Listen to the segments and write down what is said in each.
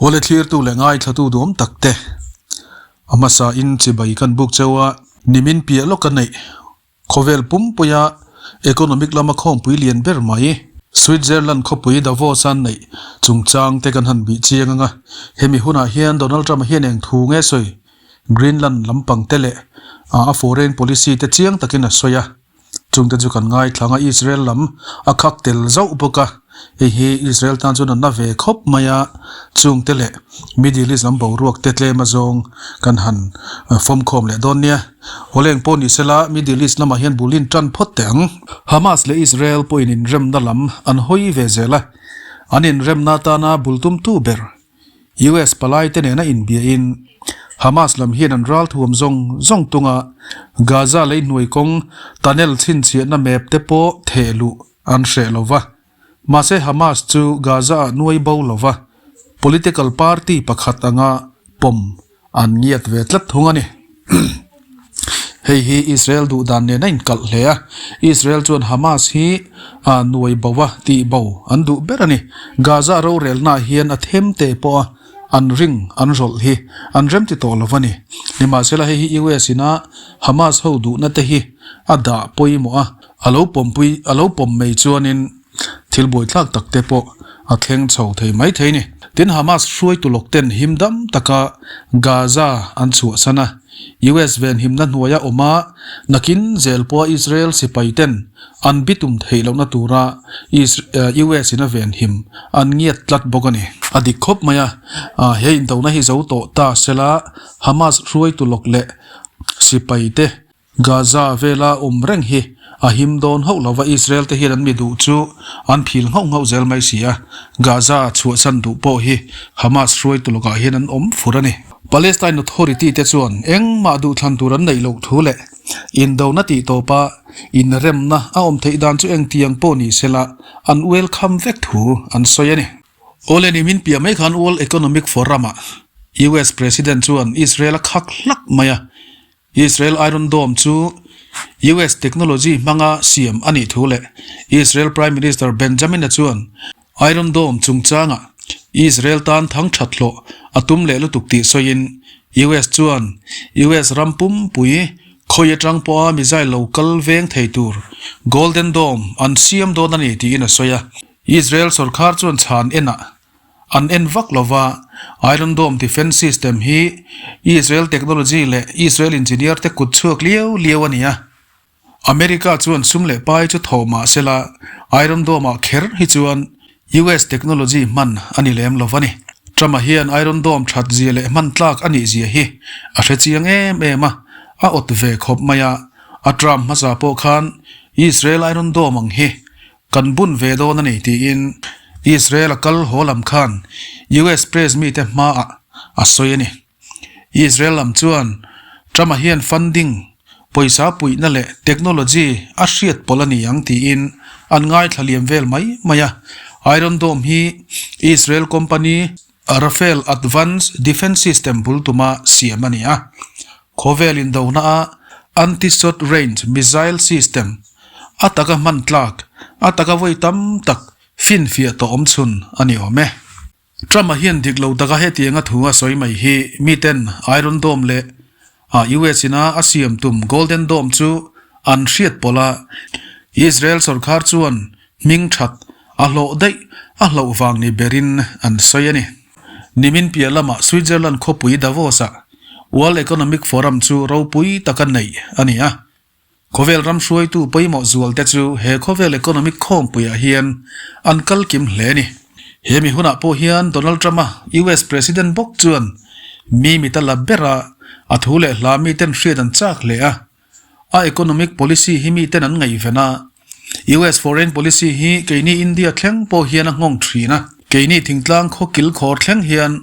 Awle thlirtu leh ngaithlatu duhawm tak te, a hmasa in chibai kan buk cheu a, nimin piah lawk a neih khawvel pumpuia economic lama khawmpui lian ber mai Switzerland khawpui Davos a neih chungchang te kan han bih chiang ang a, hemi hunah hian Donald Trump-a hian eng thu nge sawi Greenland lampang te leh a foreign policy te chiang takin a sawi a. Chungte chu kan ngaithlang a, Israel lam a khak tel zauh bawk a, hei hi Israel tan chuan a na ve khawp mai a, chungte leh Middle East lam boruak te tlem azawng kan han fawmkhawm leh dawn nia. Hawleng pawh ni sela Middle East lamah hian bul in tan phawt teh ang. Hamas leh Israel pawhin inremna lam an hawi ve zel a, an inremna atana bul tumtu ber US palaite nena inbiahin Hamas lam hian an ral thuam zawng zawng tunga Gaza lei hnuai kawng tunnel chhinchhiahna map te pawh theh luh an hreh lo va. Mahse Hamas chu Gaza-ah nuai bo lo va, political party pakhat anga pawm An ngiat ve tlat thung a ni. Hei hi Israel duh dan nen a inkalh hle a, Israel chuan Hamas hi a nuai bo a, tih bo an duh ber a ni. Gaza rorelnaah hian a them te pawh a an ring an rawlh hi an rem ti tawh lo a ni. Nimahsela hei hi US ina Hamas ho duhna te hi a dah pawimawh a, a lo pawmpui a lo pawm mai chuanin Thil buaithlak tak te pawh a thleng chho thei mai thei ni. Tin, Hamas hruaitu lawk ten him dam taka Gaza an chhuahsan a, US venhimna hnuaia awm a, nakin zel pawha Israel sipai ten an bitum theih lohna tura US in a venhim an ngiat tlat bawk a ni. A dik khawp mai a, he indona hi zo tawh ta sela Hamas hruaitu lawk leh sipai te Gaza vela awm reng hi a him dawn hauh lova Israel te hian an mi duh chu an phil nghauh nghauh zel mai si a, Gaza chhuahsan duh pawh hi Hamas hruaitu lakah hian an awm fur a ni. Palestine Authority te chuan engmah duhthlan tur an neih loh thu leh indona tih tawpa inremna a awm theih dan chu engtiang pawh ni sela an welcome vek thu an sawi a ni. Awle ni min piah mai khan World Economic Forum-ah US President chuan Israel a khak hlak mai a, Israel Iron Dome chu US technology hmanga siam a nih thu leh Israel Prime Minister Benjamin-a chuan Iron Dome chungchangah Israel tan thang that hlawh a tum leh lutuk tih sawiin US chuan US ram pumpui khawi atang pawha missile lo kal veng thei tur Golden Dome an siam dawn a ni tiin a sawi a. Israel sorkar chuan chhan enah An en vak lo va, Iron Dome defence system hi Israel technology leh Israel engineer te kut chhuak liau liau a ni a. America chuan sum leh pai chu thaw mah sela, Iron Dome ah kher hi chuan US technology hman a ni lem lo va ni. Trump-a hian Iron Dome that zia leh hman tlak a nih zia hi a hre chiang em em a, a awt ve khawp mai a. A Trump hmasa pawh khan Israel Iron Dome ang hi Kan bun ve dawn a ni tiin Israel a kal haw lam khan US press mite hmaah a sawi a ni. Israel lam chuan Trump-a hian funding, pawisa puihna leh technology a hriat pawlh a ni ang tiin an ngaithla liam vel mai mai a. Iron Dome hi Israel company Rafael Advanced Defence System bul tuma siam a ni a. Khawvel indona-a Anti-Short Range Missile System a taka hman tlak, a taka vawi tam tak finfiah tawh awm chhun a ni awm e. Trump-a hian dik lo taka hetianga thu a sawi mai hi miten Iron Dome leh a US ina a siam tum Golden Dome chu an hriat pawlh a, Israel sorkar chuan hming that a hlawh daih a hlauh vang ni berin an sawi a ni. Nimin piah lamah Switzerland khawpui Davos-ah World Economic Forum chu ropui taka neih a ni a. Khawvel ram hruaitu pawimawh zualte chu he khawvel economic khawmpuiah hian an kal kim hle a ni. He mi hunah pawh hian Donald Trump-a US President bawk chuan mi mit a la ber a, a thu leh hla miten hriat an chak hle a. A economic policy hi miten an ngaihven a, US foreign policy hi keini India thleng pawh hian a nghawng thin a, keini thingtlang khaw kilkhawr thleng hian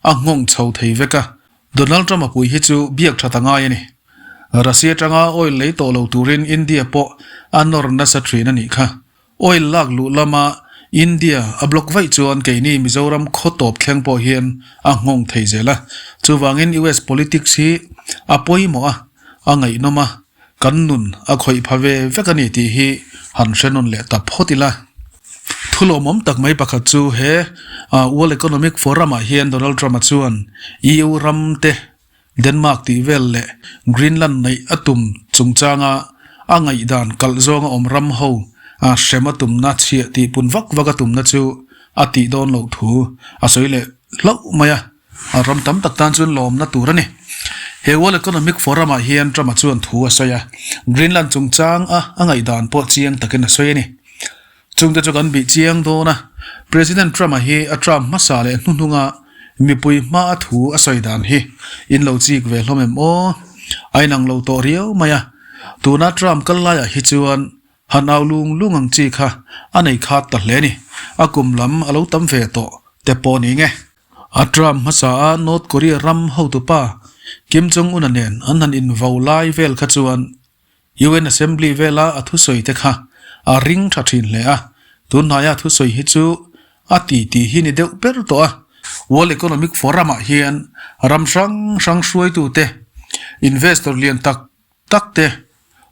a nghawng chho thei vek a. Donald Trump-a pui hi chu biak that a ngai a ni. Russia atanga oil lei tawh lo turin India pawh a nawr nasa thin a nih kha. Oil lak luh lama India a block vaih chuan keini Mizoram khaw tawp thleng pawh hian a nghawng thei zel a. Chuvangin US politics hi a pawimawh a, a ngaihnawm a, kan nun a khawih pha ve vek a ni tih hi han hre nawn leh ta phawt ila. Thu lawmawm tak mai pakhat chu he World Economic Forum ah hian Donald Trump-a chuan EU ram te Denmark tih vel leh Greenland neih a tum chungchanga a ngaihdan kalh zawnga awm ram ho hrem a tumna chhiah tihpun vak vak a tumna chu a tih dawn loh thu a sawi leh hlauh mai a. A ram tam tak tan chuan lawmna tur a ni. He World Economic Forum ah hian Trump-a chuan thu a sawi a, Greenland chungchang a a ngaihdan pawh chiang takin a sawi a ni. Chungte chu kan bih chiang dawn a, President Trump-a hi a term hmasa leh hnuhnunga mipui hma a thu a sawi dan hi in lo chik ve hlawm em aw? A inang lo tawh riau mai a, tuna Trump kal laiah hi chuan Han au lung lung ang chi kha a nei khat ta hle ni. A kum lam a lo tam ve tawh te pawh ni nge. A term hmasa a North Korea ram hotupa Kim Jong Un-a nen an han invo lai vel kha chuan UN Assembly vela a thusawi te kha a ring tha thin hle a, tunhnaia thusawi hi chu a ti tih hi ni deuh ber tawh a. World Economic Forum-ah hian ram hrang hrang hruaitute, investor lian tak tak te,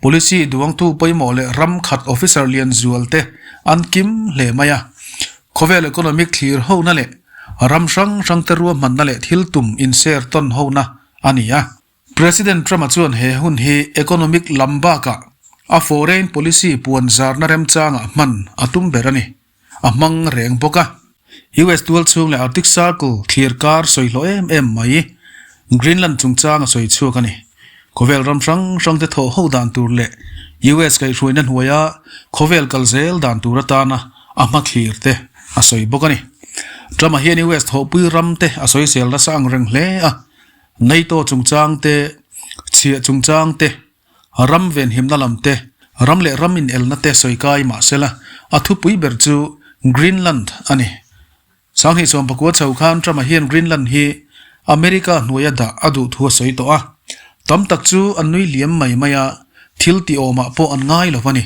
Policy duangtu pawimawh leh ram khat officer lian zual te an kim hle mai a. Khawvel economic thlir hona leh ram hrang hrang te ruahmanna leh thil tum inshare tawn hona a ni a. President Trump-a chuan he hun hi economic lam bakah a foreign policy puan zarna remchangah hman a tum ber a ni. A hmang reng bawk a. US tual chhung leh Arctic Circle thlir kar sawi hlawh em em mai. Greenland chungchang a sawi chhuak a ni. Khawvel ram hrang hrang te thawh ho dan tur leh US kaihhruaina hnuaia khawvel kal zel dan tur atana a hma thlir te a sawi bawk a ni. Trump-a hian US thawhpui ram te a sawi sel nasa ang reng hle a. NATO chungchang te, chhiah chungchang te, Ram venhimna lam te, ram leh ram inelna te sawi kai mah sela, a thupui ber chu Greenland a ni. Sanghnih sawmpakua chho khan Trump-a hian Greenland hi America hnuaia dah a duh thu a sawi tawh a. Tam tak chu an nui liam mai mai a, thil tih awmah pawh an ngai lo a ni.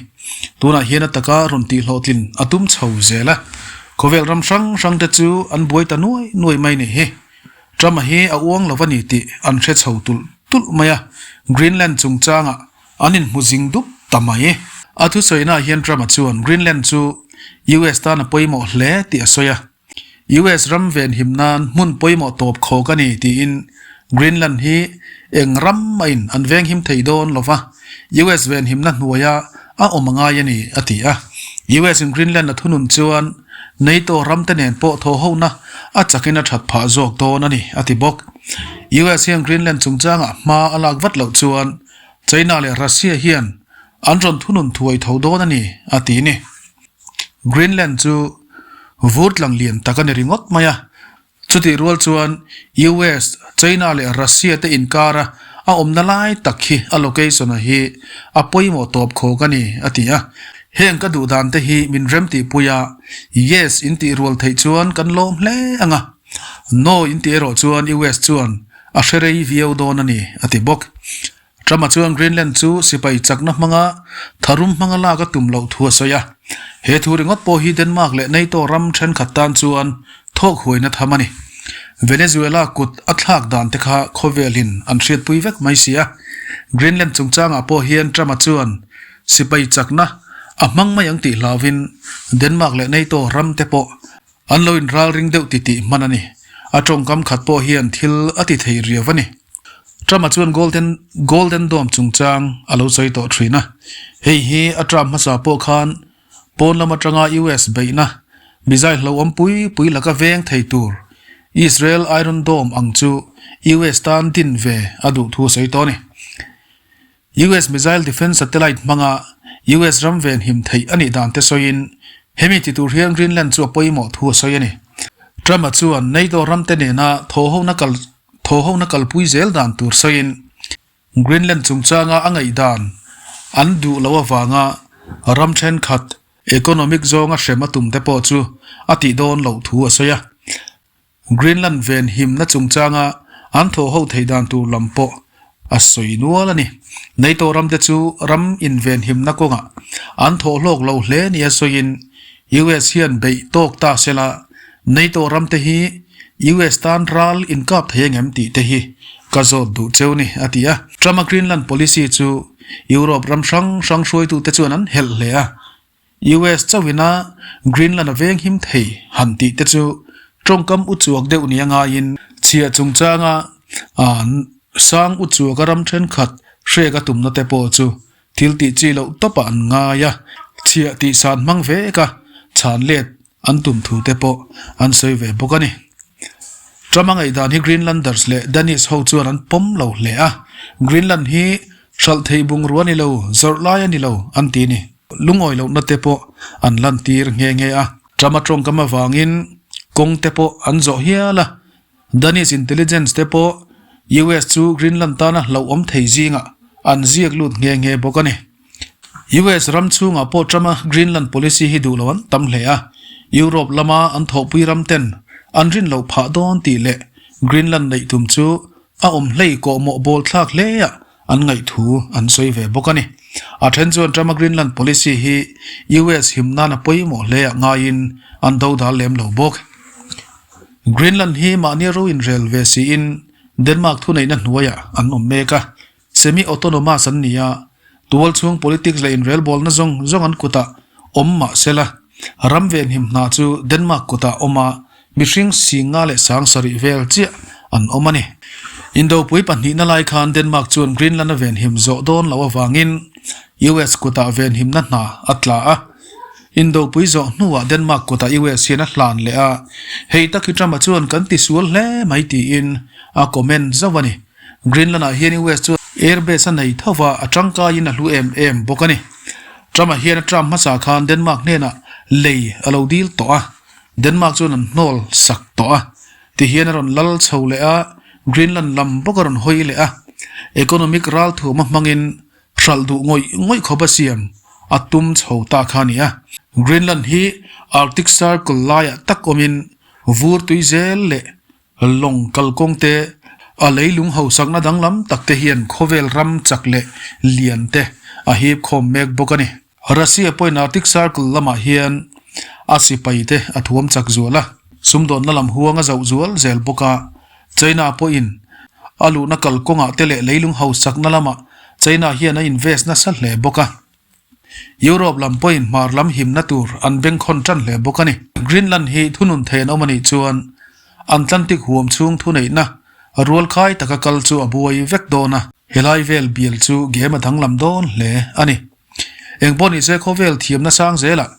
Tunah hian a taka rawn tih hlawhtlin a tum chho zel a. Khawvel ram hrang hrang te chu an buai ta nuai nuai mai ni hi. Trump-a hi a uang lo a ni tih an hre chho tulh tulh mai a, Greenland chungchangah an inhmu zing dup ta mai. A thusawiinaah hian Trump-a chuan Greenland chu US tan a pawimawh hle tih a sawi a, US ram venhim nan hmun pawimawh tawp khawk a ni tiin Greenland hi eng ram mahin an venghim thei dawn lo va, US venhimna hnuaia a awm a ngai a ni, a ti a. US-in Greenland a thunun chuan NATO ramte nen pawh thawhhona a chakin a that phah zawk dawn a ni, a ti bawk. US hian Greenland chungchangah hma a lak vat loh chuan China leh Russia hian an rawn thunun thuai tho dawn a ni, a ti ni. Greenland chu vur tlang lian tak a ni ringawt mai a. Chutih rual chuan US, China leh Russia te inkara a awmna lai tak hi a location a hi a pawimawh tawp khawk a ni, a ti a. Heng ka duh dan te hi min remtihpui a, Yes in tih rual theih chuan kan lawm hle ang a, No in tih erawh chuan US chuan a hre rei viau dawn a ni, a ti bawk. Trump-a chuan Greenland chu sipai chakna hmanga tharum hmanga lak a tum loh thu a sawi a. He thu ringawt pawh hi Denmark leh NATO ram thenkhat tan chuan thawk huaina tham a ni. Venezuela kut a thlak dan te kha khawvelin an hriatpui vek mai si a. Greenland chungchangah pawh hian Trump-a chuan sipai chakna a hmang mai ang tih hlauvin Denmark leh NATO ram te pawh an lo inralring deuh titih hman a ni. A tawngkam khat pawh hian thil a ti thei riau a ni. Trump-a chuan Golden Golden Dome chungchang a lo sawi tawh thin a. Hei hi a term hmasa pawh khan pawn lam atanga US beihna missile hlauhawm pui pui laka veng thei tur Israel Iron Dome ang chu US tan din ve a duh thu a sawi tawh a ni. US missile defence satellite hmanga US ram venhim theih a nih dan te sawiin hemi ti tur hian Greenland chu a pawimawh thu a sawi a ni. Trump-a chuan NATO ramte nena thawhhona kal thawhhona kalpui zel dan tur sawiin Greenland chungchanga a ngaihdan an duh loh avanga ram thenkhat economic zawnga hrem a tum te pawh chu a tih dawn loh thu a sawi a. Greenland ven himna chungchanga an thawhho theih dan tur lam pawh a sawi nual a ni. NATO ramte chu ram inven himna kawngah an thawh hlawk lo hle nia sawiin US hian beih tawk ta sela NATO ramte hi US tan ral inkap thei angem tih te hi ka zawt duh cheu ni, a ti a. Trump-a Greenland policy chu Europe ram hrang hrang hruaitute chuan an helh hle a. US chauhina Greenland a veng him thei han tih te chu tawngkam uchuak deuh nia ngaiin chhiah chungchanga sang uchuaka ram thenkhat hrek a tumna te pawh chu thil tih chi loh tawpah an ngai a, chhiah tih san hmang vek a chhan let an tum thu te pawh an sawi ve bawk a ni. Trump a ngaihdan hi Greenlanders leh Danish ho chuan an pawm lo hle a, Greenland hi hralh thei bungrua a ni lo, zawrh lai a ni lo an ti ni. Lungawi lohna te pawh an lantir nghe nghe a. Trump a tawngkam avangin kawng te pawh an zawh hial a, Danish intelligence te pawh US chu Greenland tana hlauhawm thei zingah an ziak lut nghe nghe bawk a ni. US ram chhungah pawh Trump-a Greenland policy hi duh lo an tam hle a, Europe lama an thawhpui ram ten an rin loh phah dawn tih leh Greenland neih tum chu a awm hlei kawhmawh bawl thlak hle a an ngaih thu an sawi ve bawk a ni. A then chuan Trump-a Greenland policy hi US him nan a pawimawh hle ah ngaiin an dodal lem lo bawk. Greenland hi mahni ro inrel ve siin Denmark thuneihna hnuaiah an awm mek a, Semi-autonomous an ni a, tual chhung politics leh inrelbawlna zawng zawng an kutah awm mah se la, ram venhim hna chu Denmark kutah awm a, mihring singa leh sang sarih vel chiah an awm a ni. Indopui pahnihna lai khan Denmark chuan Greenland a venhim zawh dawn loh avangin US kutah venhimna hna a tla a. Indopui zawh hnuah Denmark kutah US hian a hlan leh a, hei tak hi Trump-a chuan kan tisual hle mai tiin a comment zauh a ni. Greenland-ah hian US chu airbase a nei tho va, a tangkaiin a hlu em em bawk a ni. Trump-a hian a term hmasa khan Denmark hnenah lei a lo dil tawh a, Denmark chuan an hnawl sak tawh a. Tihian a rawn lal chho leh a, Greenland lam bawk a rawn hawi leh a. Economic ralthuam a hmangin hralh duh ngawih ngawih khawp a siam a tum chho ta kha a ni a. Greenland hi Arctic Circle laiah tak awmin vur tui zel leh Lawng kalkawng te, a leilung hausakna danglam tak te hian khawvel ram chak leh lian te a hip khawm mek bawk a ni. Russia pawhin Arctic Circle lamah hian a sipai te a thuam chak zual a, sumdawnna lam huang a zauh zual zel bawk a. China pawhin a luhna kalkawngah te leh leilung hausakna lamah China hian a invest nasa hle bawk a. Europe lam pawhin hmar lam himna tur an bengkhawn tan hle bawk a ni. Greenland hi thunun thei an awm a nih chuan Atlantic huam chhung thuneihna rualkhai taka kal chu a buai vek dawn a, helai vel bial chu game a danglam dawn hle a ni. Engpawh nise khawvel thiamna sang zelah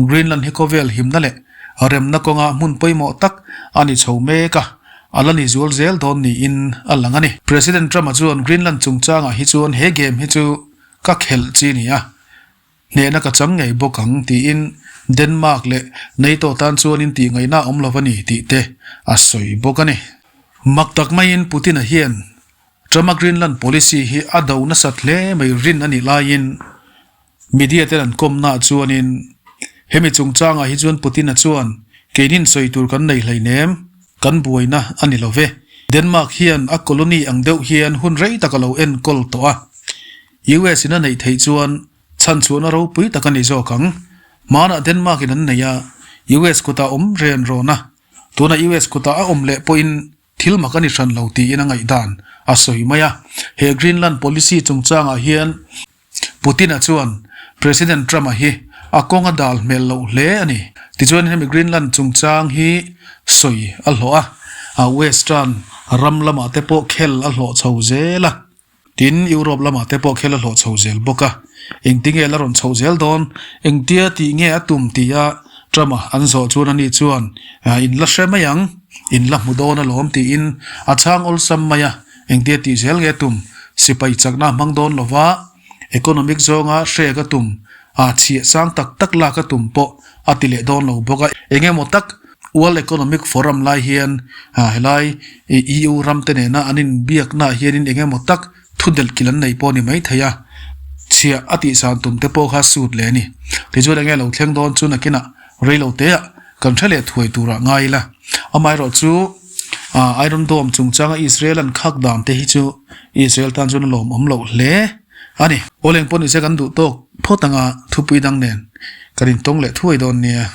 Greenland hi khawvel himna leh remna kawnga hmun pawimawh tak a ni chho mek a, a la ni zual zel dawn niin a lang a ni. President Trump-a chuan Greenland chungchangah hi chuan he game hi chu Ka khelh chi nia, hnehna ka chang ngei bawk ang tiin Denmark leh NATO tan chuan in tih ngaihna a awm lo a ni tih te a sawi bawk a ni. Mak tak maiin Putin-a hian Trump-a Greenland policy hi a do nasat hle mai rin a nih laiin media ten an kawmnaah chuanin hemi chungchangah hi chuan Putin-a chuan keinin sawi tur kan nei hleinem, kan buaina a ni lo ve. Denmark hian a colony ang deuh hian hun rei tak a lo enkawl tawh a. US in a neih theih chuan chhanchhuahna ropui tak a ni zawk ang. Hmanah Denmark in an nei a, US kutah awm ren rawn a. Tuna US kutah a awm leh pawhin thil mak a ni hran lo tiin a ngaihdan a sawi mai a. He Greenland policy chungchangah hian Putin-a chuan President Trump-a hi a kawng a dal hmel loh hle a ni. Tichuan hemi Greenland chungchang hi sawi a hlawh a, a Western ram lamah te pawh khel a hlawh chho zel a. Tin, Europe lamah te pawh khel a hlawh chho zel bawk a. Engtinge la rawn chhoh zel dawn? Engtia tih nge a tum tia Trump-a an zawh chuan ani chuan, In la hre mai ang, in la hmu dawn alawm tiin a chhang awlsam mai a. Engtia tih zel nge a tum? Sipai chakna a hmang dawn lova, economic zawnga hrek a tum, a chhiah sang tak tak lak a tum pawh a ti leh dawn lo bawk a. Engemaw tak World Economic Forum lai hian helai EU ram te nena an inbiaknaah hianin engemaw tak thu delhkilh an nei pawh a ni maithei a, chhiah a tihsan tum te pawh kha sut leh a ni. Tichuan enge lo thleng dawn chu nakinah reilo teah kan hre leh thuai turah ngai ila. Amaherawhchu Iron Dome chungchanga Israel an khak dan te hi chu Israel tan chuan a lawmawm loh hle a ni. Aw leng pawh nise kan duh tawk phawt anga thupui dang nen kan intawng leh thuai dawn nia.